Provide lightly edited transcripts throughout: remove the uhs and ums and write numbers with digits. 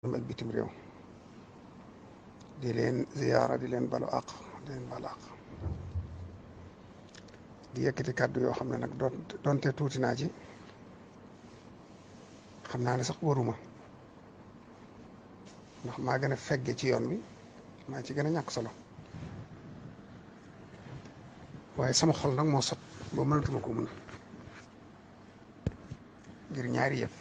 ak bitim réew di leen ziyaara di leen balu àq di leen balu àq di yëkkati kàddu yoo xam ne nag doonte tuuti naa ci xam naa ne sax waruma ndax maa gën a fegge ci yoon bi maa ci gën a ñàkk solo waaye sama xol nag moo sot boo mënatuma ko mun ngir ñaari yëpp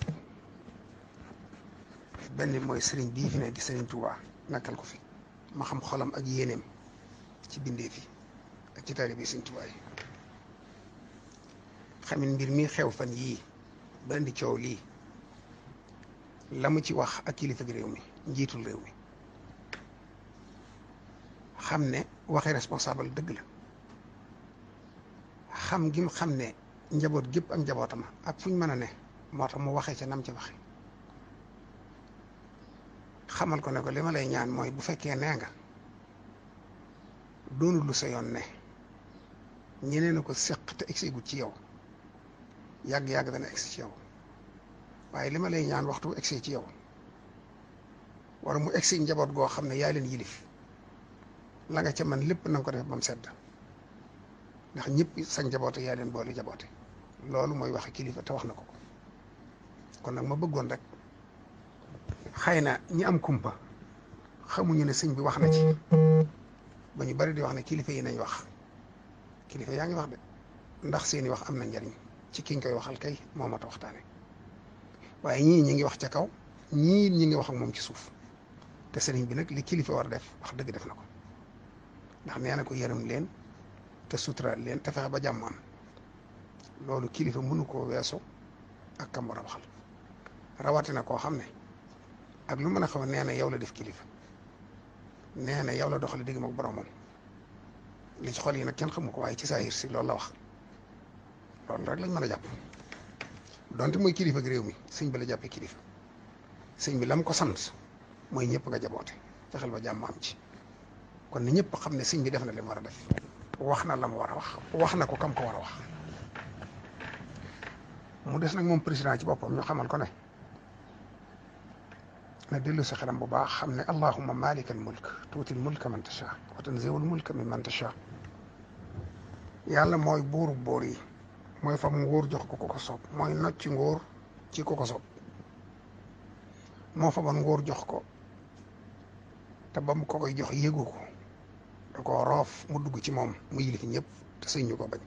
benn mooy sëriñ bii fi ne di sëriñ Tuubaa nekkal ko fi ma xam xolam ak yéeneem ci bindee fi ak ci taalibe sëriñ Tuubaa yi xamin mbir mi xew fan yii ba indi coow lii la mu ci wax ak kilifa gi réew mi njiitul réew mi xam ne waxi responsable dëgg la xam gi mu xam ne njaboot gépp ak njabootam ak fu ñu mën a ne moo tax mu waxee ca nam ci waxe xamal ko ne ko li ma lay ñaan mooy bu fekkee nee nga doonul lu sa yoon ne ñeneen a ko séq te egsi gut ci yow yàgg-yàgg dana egsi ci yow waaye li ma lay ñaan waxtu egsi ci yow wala mu egsi njaboot goo xam ne yaa leen yilif la nga ca man lépp na nga ko def ba mu sedd ndax ñëpp sa njaboote yaa leen boole jaboote loolu mooy waxe kilifa te wax na ko ko kon nag ma bëggoon rek xëy na ñi am kumpa xamuñu ne sëñ bi wax na ci ba ñu bari di wax ne kilifa yi nañ wax kilifa yaa ngi wax de ndax seeni wax am na njariñ ci kiñ koy waxal kay moo mat a waxtaane waaye ñii ñi ngi wax ca kaw ñii ñi ngi wax ak moom ci suuf te sëriñ bi nag li kilifa war a def wax dëgg def na ko ndax nee na ko yërëm leen te suturaal leen te fexe ba jàmm am loolu kilifa mënu koo weesu ak kam war a waxal rawatina koo xam ne ak lu mën a xaw nee na yow la def kilifa nee na yow la doxale digg ak boromam li ci xol yi nag kenn xamu ko waaye ci saahir si loolu la wax loolu rek lañ mën a jàpp donte mooy kilifa gi réew mi sëñ bi la jàppee kilifa sëñ bi lam ko sant mooy ñëpp nga jaboote fexeel ba jàmm am ci kon ne ñëpp xam ne sëñ bi def na li mu war a def wax na la mu war a wax na ko kam ko war a wax mu des nag moom président ci boppam ñu xamal ko ne na dellu si xelam bu baax xam ne allahumma malikal mulk tuutil mulka man tasha wa tanziul mulka min man tasha yàlla mooy buuru buur yi mooy fam nguur jox ko ko soob mooy nocc nguur ci ko soob moo fa ban nguur jox ko te ba mu ko koy jox yéegu ko da ko roof mu dugg ci moom mu yilifi ñëpp te sëñ ñu ko bañ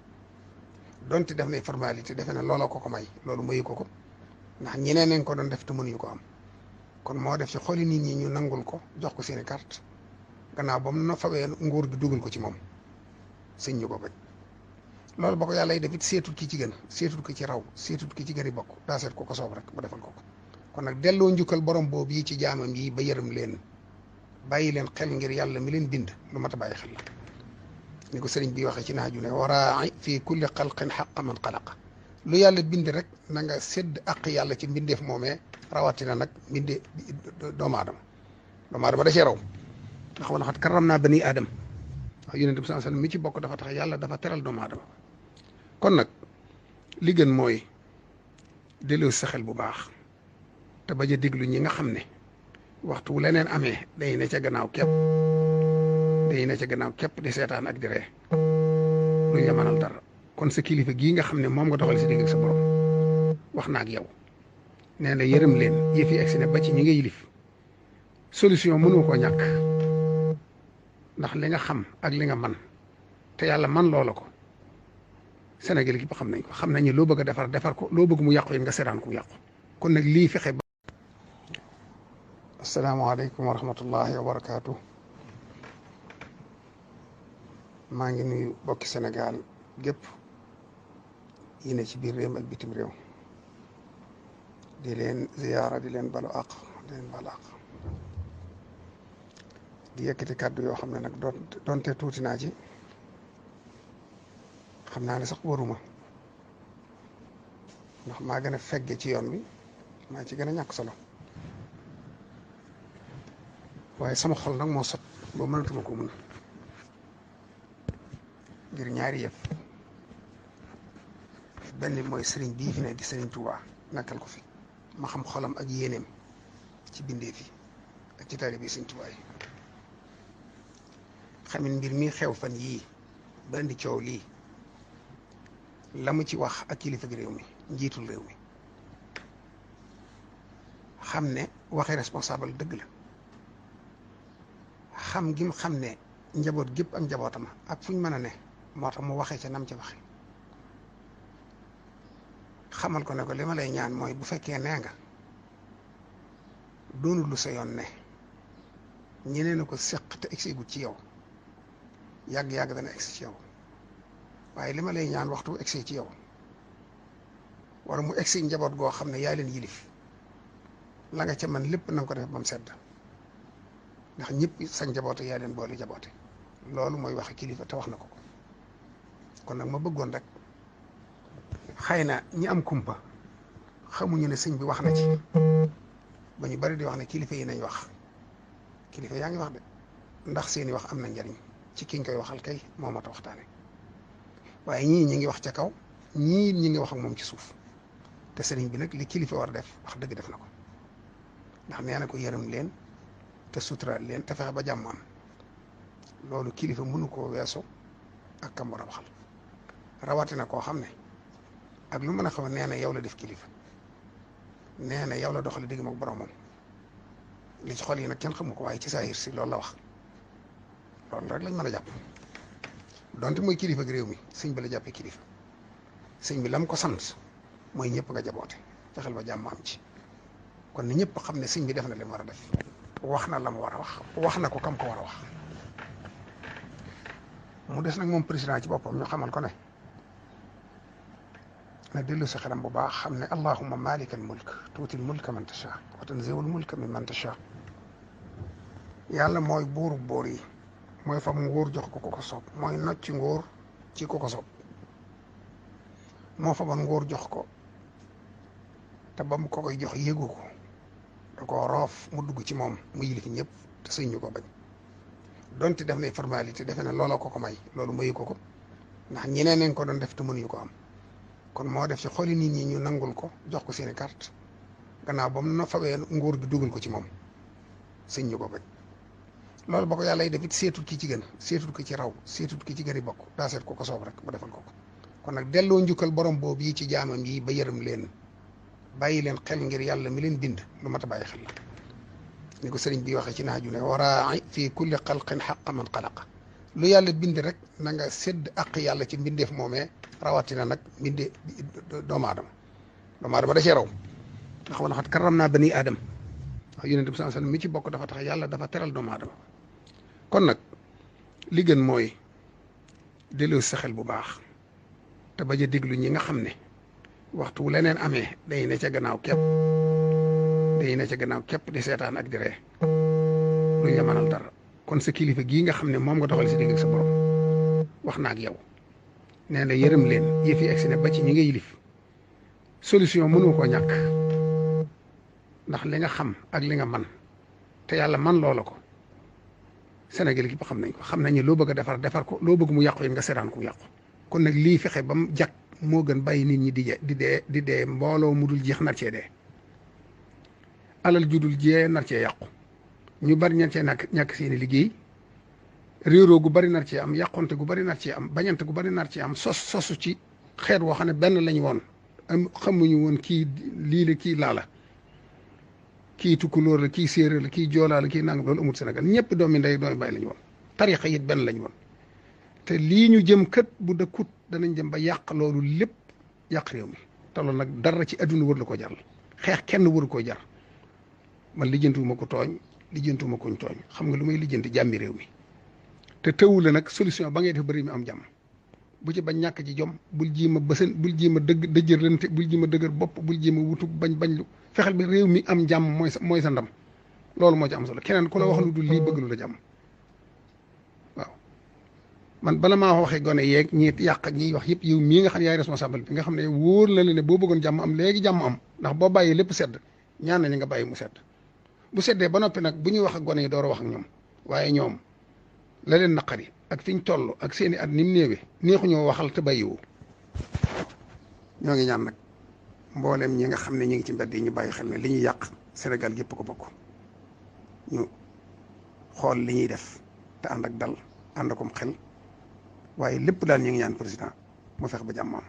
donte def nay formalité defe ne looloo ko may loolu mayu ko ndax ñeneen nañ ko doon def te mënuñu ko am kon moo def ci xoli nit ñi ñu nangul ko jox ko seeni carte gannaaw ba mu na fawee nguur gi dugal ko ci moom sëñ ñu ko bañ loolu ba ko yàlla yi def it seetut ki ci gën seetut ki ci raw seetut ki ci gën i bokk daa seet ko soob rek ba defal ko kon nag delloo njukkal borom boobu yi ci jaamam yi ba yërëm leen bàyyi leen xel ngir yàlla mi leen bind lu mat a bàyyi xel la ni ko sëriñ bi waxee ci naaju ne waraai fii kulli xalqin xaqa man xalaqa lu yàlla bind rek na nga sédd aq yàlla ci mbindeef moomee rawatina nag mbinde doomu aadama da cee raw ndax wala xat karam naa bani aadam wax yonent bi sallallahu alayhi wasallam mi ci bokk dafa tax yàlla dafa teral doomu aadama kon nag li gën mooy delloo sa xel bu baax te bañ a déglu ñi nga xam ne waxtu leneen amee day ne ca gannaaw képp di seetaan ak di ree lu yamanal dara kon sa kilifa gii nga xam ne moom nga doxal si digg ak sa borom wax na ak yow nee na yërëm leen yëf yi egsi ne ba ci ñi nga yilif solution mënoo koo ñàkk ndax li nga xam ak li nga man te yàlla man loola ko Sénégal gi ba xam nañ ko xam nañ ne loo bëgg a defar ko loo bëgg mu yàqu yi nga seetaan ko mu yàqu kon nag lii fexe ba asalaamaaleykum wa rahmatullahi wa barakaatu maa ngi nuyu bokki Sénégal gépp yi ne ci biir réew ak bitim réew di leen ziyaara di leen balu àq di leen balu àq di yëkkati kàddu yoo xam ne nag doonte tuuti naa ci xam naa ne sax waruma ndax maa gën a fegge ci yoon bi maa ci gën a ñàkk solo waaye sama xol nag moo sot boo mënatuma ko mun ngir ñaari yëpp benn mooy sëriñ bii fi ne di sëriñ Tuubaa nekkal ko fi ma xam xolam ak yéeneem ci bindee fi ak ci taalibe Sëñ Tuubaa yi xamin mbir mi xew fan yii ba indi coow lii la mu ci wax ak kilifa gi réew mi njiitul réew mi xam ne waxi responsable dëgg la xam gim xam ne njaboot gépp ak njabootam ak fuñ mën a ne moo tax mu waxee ca nam ci waxe xamal ko ne ko li ma lay ñaan mooy bu fekkee nee nga doonul lu sa yoon ne ñeneen a ko seq te egsi gut ci yow yàgg-yàgg dana egsi ci yow waaye li ma lay ñaan waxtu egsi ci yow wala mu egsi njaboot goo xam ne yaa leen yilif la nga ca man lépp na nga ko def ba mu sedd ndax ñëpp sa njaboote yaa leen boole jaboote loolu mooy waxe kilifa te wax na ko ko kon nag ma bëggoon rek xëy na ñi am kumpa xamuñu ne sëñ bi wax na ci ba ñu bari di wax ne kilifa yi nañ wax kilifa yaa ngi wax de ndax seeni wax am na njariñ ci kiñ koy waxal kay moo mat a waxtaane waaye ñii ñi ngi wax ca kaw ñii ñi ngi wax ak moom ci suuf te sëriñ bi nag li kilifa war a def wax dëgg def na ko ndax nee na ko yërëm leen te suturaal leen te fexe ba jàmm am loolu kilifa mënu koo weesu ak kam war a waxal rawatina koo xam ne ak lu mën a xaw nee na yow la def kilifa nee na yow la doxale digg ak boromam li ci xol yi nag kenn xamu ko waaye ci saahir si loolu la wax loolu rek lañ mën a jàpp donte mooy kilifa gi réew mi sëñ bi la jàppee kilifa sëñ bi lam ko sant mooy ñëpp nga jaboote fexeel ba jàmm am ci kon ni ñëpp xam ne sëñ bi def na li mu war a def wax na la mu war a wax na ko kam ko war a wax mu des nag moom président ci boppam ñu xamal ko ne na dellu si xelam bu baax xam ne allahumma malika al mulk tuuti al mulka man tasha wa tanzi'ul mulka mimman tasha yàlla mooy buuru buur yi mooy fam nguur jox ko ko soob mooy nocc nguur ci ko soob moo famoon nguur jox ko te ba mu ko koy jox yëgu ko da koo roof mu dugg ci moom mu yilif ñëpp te sëñ ñu ko bañ donte def nay formalité defe ne looloo ko may loolu mayu ko ndax ñeneen nañ ko doon def te mënuñu ko am kon moo def ci xoli nit ñi ñu nangul ko jox ko seeni carte gannaaw ba mu na fawee nguur gi dugal ko ci moom sëñ ñu ko bañ loolu ba ko yàlla yi def it seetut ki ci gën seetut ki ci raw seetut ki ci gën i bokk daa seet ko soob rek ba defal ko kon nag delloo njukkal borom boobu yi ci jaamam yi ba yërëm leen bàyyi leen xel ngir yàlla mi leen bind lu mat a bàyyi xel la ni ko sëriñ bi waxee ci naaju ne waraa'i fii kulli xalqin xaqa man xalaqa lu yàlla bind rek na nga sédd ak yàlla ci mbindeef moomee rawatina nag mbinde doomu aadama da cee raw ndax wala xat karam naa bani aadam wax yonent bi sallallahu alayhi wasallam mi ci bokk dafa tax yàlla dafa teral doomu aadama kon nag li gën mooy delloo sa xel bu baax te bañ a déglu ñi nga xam ne waxtu leneen amee day ne ca gannaaw képp di seetaan ak di ree duñ la mënal dara kon sa kilifa gii nga xam ne moom nga doxal si digg ak sa borom wax na ak yow nee na yërëm leen yëf yi egsi ne ba ci ñi nga yilif solution mënu koo ñàkk ndax li nga xam ak li nga man te yàlla man loola ko Sénégal gi ba xam nañ ko xam nañ ne loo bëgg a defar ko loo bëgg mu yàqu yi nga seetaan ko mu yàqu kon nag lii fexe ba mu jag moo gën bàyyi nit ñi di dee mbooloo mu dul jeex nar cee dee alal ju dul jee nar cee yàqu ñu bari ñan cee ñàkk seeni liggéey réeroo gu bari nar cee am yàqonte gu bari nar cee am bañante gu bari nar cee am sosu ci xeet woo xam ne benn lañu woon xamuñu woon kii lii la kii laa la kii tukkulóor la kii séeréer la kii joolaa la kii nangam loolu amul Sénégal ñëpp doomi ndey doomi bàyyi lañu woon tarixa it benn lañu woon te lii ñu jëm kët bu dëkkut danañ jëm ba yàq loolu lépp yàq réew mi te loolu nag dara ci adduna wër la ko jar xeex kenn waru koo jar man lijjantuwuma ko tooñ lijjantuwuma koñ tooñ xam nga lu may lijjanti jàmmi réew mi te tëwul la nag solution ba ngay def ba réew mi am jàmm bu ci bañ ñàkk ci jom bul jiima bësën bul jiima dëjërlante bul jiima dëgër bopp bul jiima wutu bañ lu fexeel bi réew mi am jàmm mooy sa ndam loolu moo ci am solo keneen ku la wax lu dul lii bëgg lu la jàmm waaw man bala maa waxee gone yeeg ñi yàq ak ñiy wax yëpp yow mii nga xam yaay responsable bi nga xam ne wóor na la ne boo bëggoon jàmm am léegi jàmm am ndax boo bàyyi lépp sedd ñaan nañu nga bàyyi mu sedd bu seddee ba noppi nag bu ñuy wax ak gone yi door a wax ak ñoom waaye ñoom la leen naqari ak fi ñu toll ak seeni at ni mu néewee neexuñoo waxal te bàyyiwu ñoo ngi ñaan nag mbooleem ñi nga xam ne ñi ngi ci mbedd yi ñu bàyyi xel ne li ñuy yàq Sénégal gépp ko bokk ñu xool li ñuy def te ànd ak dal ànd akom xel waaye lépp daal ñu ngi ñaan président mu fex ba jàmm am